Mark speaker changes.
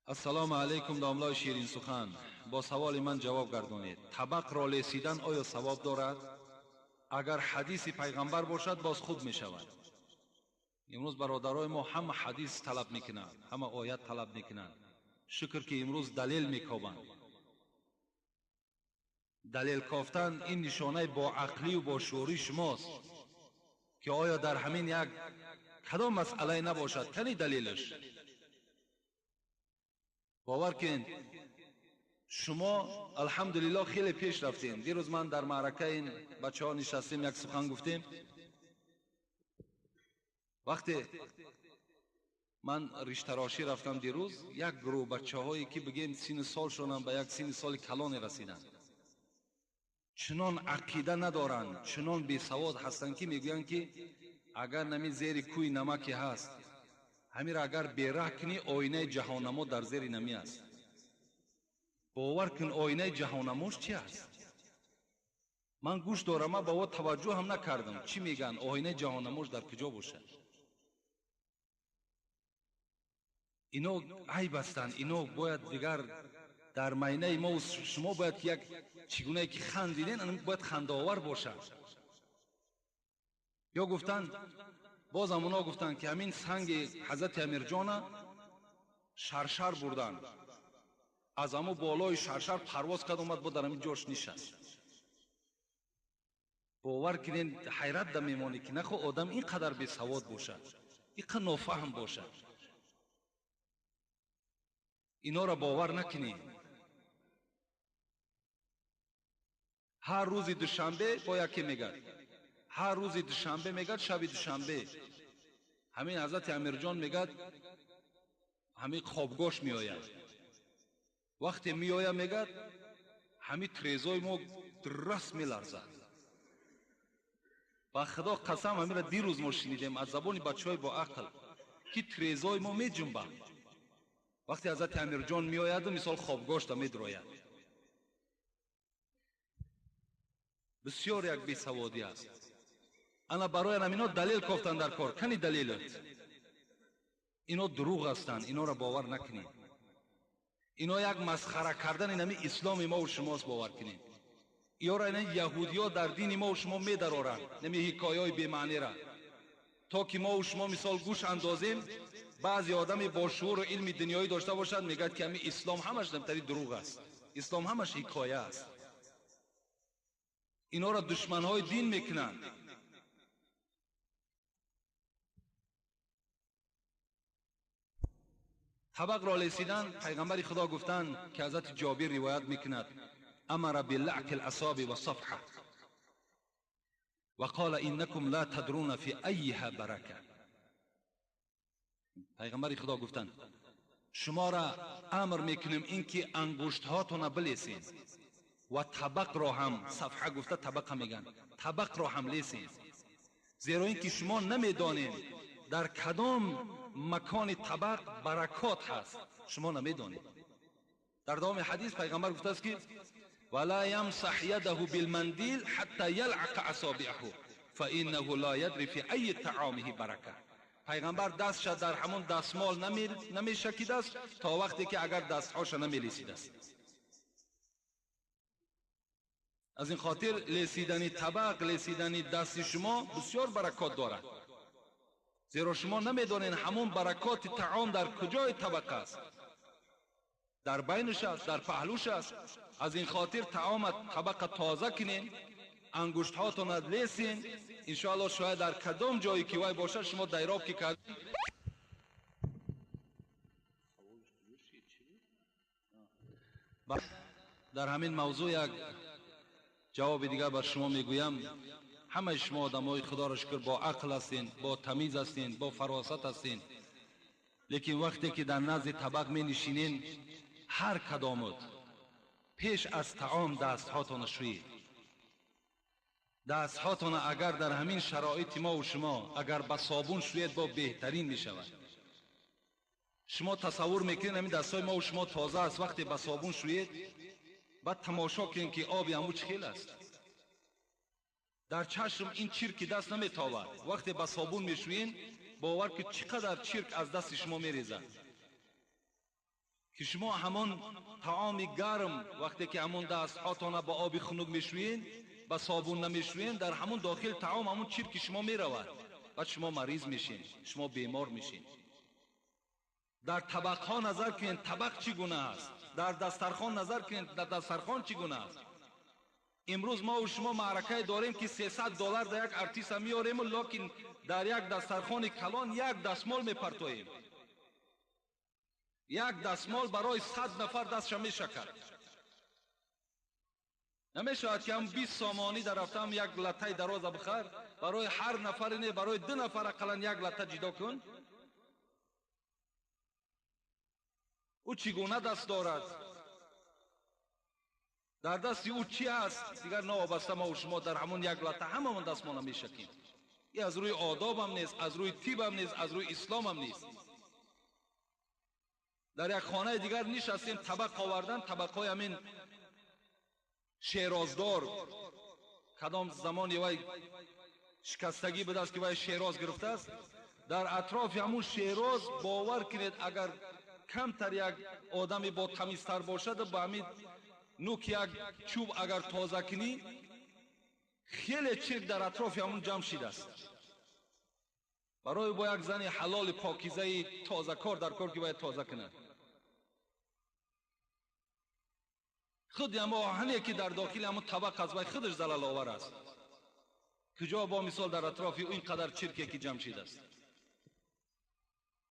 Speaker 1: Ассалому алайкум, домлаи ширин сухан. Бо саволи ман ҷавоб гардонед. Табақро лесидан оё савоб дорад? Агар ҳадиси пайғамбар бошад, боз хуб мешавад. Имрӯз бародарои мо ҳама ҳадис талаб мекунанд, ҳама оят талаб мекунанд. Шукр ки имрӯз далел мекобанд. Далел кофтан ин нишонаи боақлию бошуурии шумост, ки оё дар ҳамин як кадом масъалае набошад, кани далелаш? Бовар кунед, шумо алҳамдулиллоҳ хеле пеш рафтем. Дирӯз ман дар маъракаи бачаҳо нишастем, як сухан гуфтем. Вақте ман риштарошӣ рафтам дирӯз, як гурӯҳ бачаҳое ки бигем синну солшонам ба як синни соли калоне расиданд, чунон ақида надоранд, чунон бесавод ҳастанд, ки мегӯянд ки агар нами зери кӯи намаке ҳаст, ҳамира агар бераҳ кунӣ, оинаи ҷаҳоннамо дар зери намӣ аст. Бовар кун, оинаи ҷаҳоннамош чи аст? Ман гӯш дорам, ман ба о таваҷҷӯҳ ҳам накардам. Чӣ мегӯянд? Оинаи ҷаҳоннамош дар куҷо бошад? Ино айб ҳастанд, ино бояд дигар дар майнаи мо шумо бояд ки як чӣ гунае ки хандиден, бояд хандаовар бошад. Ё гуфтанд, боз ҳамоно гуфтанд ки ҳамин санги ҳазрати Амирҷона шаршар бурданд, аз ҳамо болои шаршар парвоз кард, омад бо дар ҳамин ҷош нишаст. Бовар кунед, ҳайрат да мемонӣ ки нахо одам ин қадар бесавод бошад, ин қадар нофаҳм бошад. Инора бовар накунед. Ҳар рӯзи душанбе бо яке мегӯяд, ҳар рӯзи душанбе мегӯяд, шаби душанбе ҳамин ҳазрати Амирҷон мегӯяд, ҳамин хобгоҳш меояд. Вақте меояд, мегӯяд, ҳамин трезои мо раст меларзад. Ба худо қасам, ҳаминро дирӯз мо шунидем аз забони бачаҳои боақл, ки трезои мо меҷунбад. Вақте ҳазрати Амирҷон меояду мисол хобгоҳшда медрояд. Бисёр як бесаводӣ аст. Ана барои ҳамино далел кофтан дар кор. Кани далелат? Ино дурӯғ ҳастанд, инора бовар накунед. Ино як масхара кардани нами исломи мо шумост, бовар кунед. Иёра ина яҳудиё дар дини мо шумо медароранд, нами ҳикояҳои бемаънира, то ки мо шумо мисол гӯш андозем. Баъзе одами бо шууру илми дунёӣ дошта бошад, мегӯяд ки ҳами ислом ҳамаш намтари дурӯғ аст, ислом ҳамаш ҳикоя аст. Инора душманҳои дин мекунанд. Табақро лесидан, пайғамбари худо гуфтанд ки ҳазрати Ҷобир ривоят мекунад, амара билаъки ласоби ва сафҳа ва қола иннакум ла тадруна фи айиҳа барака. Пайғамбари худо гуфтанд, шуморо амр мекунем ин ки ангуштҳотона билесен ва табақро ҳам, сафҳа гуфта табақа мегӯянд, табақро ҳам лесен, зеро ин ки шумо намедонед дар кадом макони табақ баракот ҳаст, шумо намедонед. Дар давоми ҳадис пайғамбар гуфтааст ки вала ямсаҳ ядаҳу билмандил ҳатта ялъақа асобиаҳу фаиннаҳу ла ядри фи айи таомиҳи барака. Пайғамбар дастша дар ҳамон дастмол намешакидааст то вақте ки агар дастҳоша намелесидааст. Аз ин хотир лесидани табақ, лесидани дасти шумо бисёр баракот дорад, зеро шумо намедонед ҳамон баракоти таом дар куҷои табақ аст, дар байнаш аст, дар паҳлӯш аст. Аз ин хотир таомат табақа тоза кунед, ангуштҳотонат лесен, иншоаллоҳ шояд дар кадом ҷое ки вай бошад шумо дайроб ки кардед. Дар ҳамин мавзӯъ як ҷавоби дигар бар шумо мегӯям. Ҳамаи шумо одамои худоро шукр бо ақл ҳастен, бо тамиз ҳастен, бо фаросат ҳастен, лекин вақте ки дар назди табақ менишинен, ҳар кадомут пеш аз таом дастҳотона шӯед. Дастҳотона агар дар ҳамин шароити мо ва шумо агар ба собун шӯед, бо беҳтарин мешавад. Шумо тасаввур мекунед ҳамин дастҳои мо ва шумо тоза аст, вақте ба собун шӯед, баъд тамошо кунед ки оби ҳаму чӣ хел аст. Дар чашм ин чирки даст наметобад. Вақте ба собун мешӯед, бовар ки чӣ қадар чирк аз дасти шумо мерезад. ки шумо ҳамон таоми гарм вақте ки ҳамон дастҳотона ба оби хунук мешӯед, ба собун намешӯед, дар ҳамон дохил таом ҳамон чирки шумо меравад, баъд шумо мариз мешед, шумо бемор мешед. Дар табақҳо назар кунед, табақ чӣ гуна аст, дар дастархон назар кунед, дар дастархон чӣ гуна аст. Имрӯз мо ва шумо маъракае дорем ки $300 дар як артиста меорему, лекин дар як дастархони калон як дастмол мепартоем. Як дастмол барои 100 нафар дастша мешакад. Намешавад ки ҳам 20 сомонӣ дар рафтаам як латтаи дароза бихар, барои ҳар нафаре не, барои 2 нафар ақаллан як латта ҷидо кун. Ӯ чӣ гуна даст дорад? Дар дасти ӯ чӣ аст? Дигар новобаста мо ва шумо дар ҳамон як латта ҳамамон дастмона мешакем. И аз рӯи одобам нест, аз рӯи тибам нест, аз рӯи исломам нест. Дар як хонаи дигар нишастем, табақ овардан, табақҳои ҳамин шероздор, кадом замони вай шикастагӣ будааст ки вай шероз гирифтааст. Дар атрофи ҳамун шероз бовар кунед, агар камтар як одами бо тамизтар бошад, ба ҳамин нук як чӯб агар тоза кунӣ, хеле чирк дар атрофи ҳамун ҷамъ шидааст. Барои бо як зани ҳалоли покизаи тозакор дар кор ки бояд тоза кунад. Худи ҳамо оҳане ки дар дохили ҳамун табақ аст, вай худаш залаловар аст. Куҷо бо мисол дар атрофи ин қадар чирке ки ҷамъ шидааст.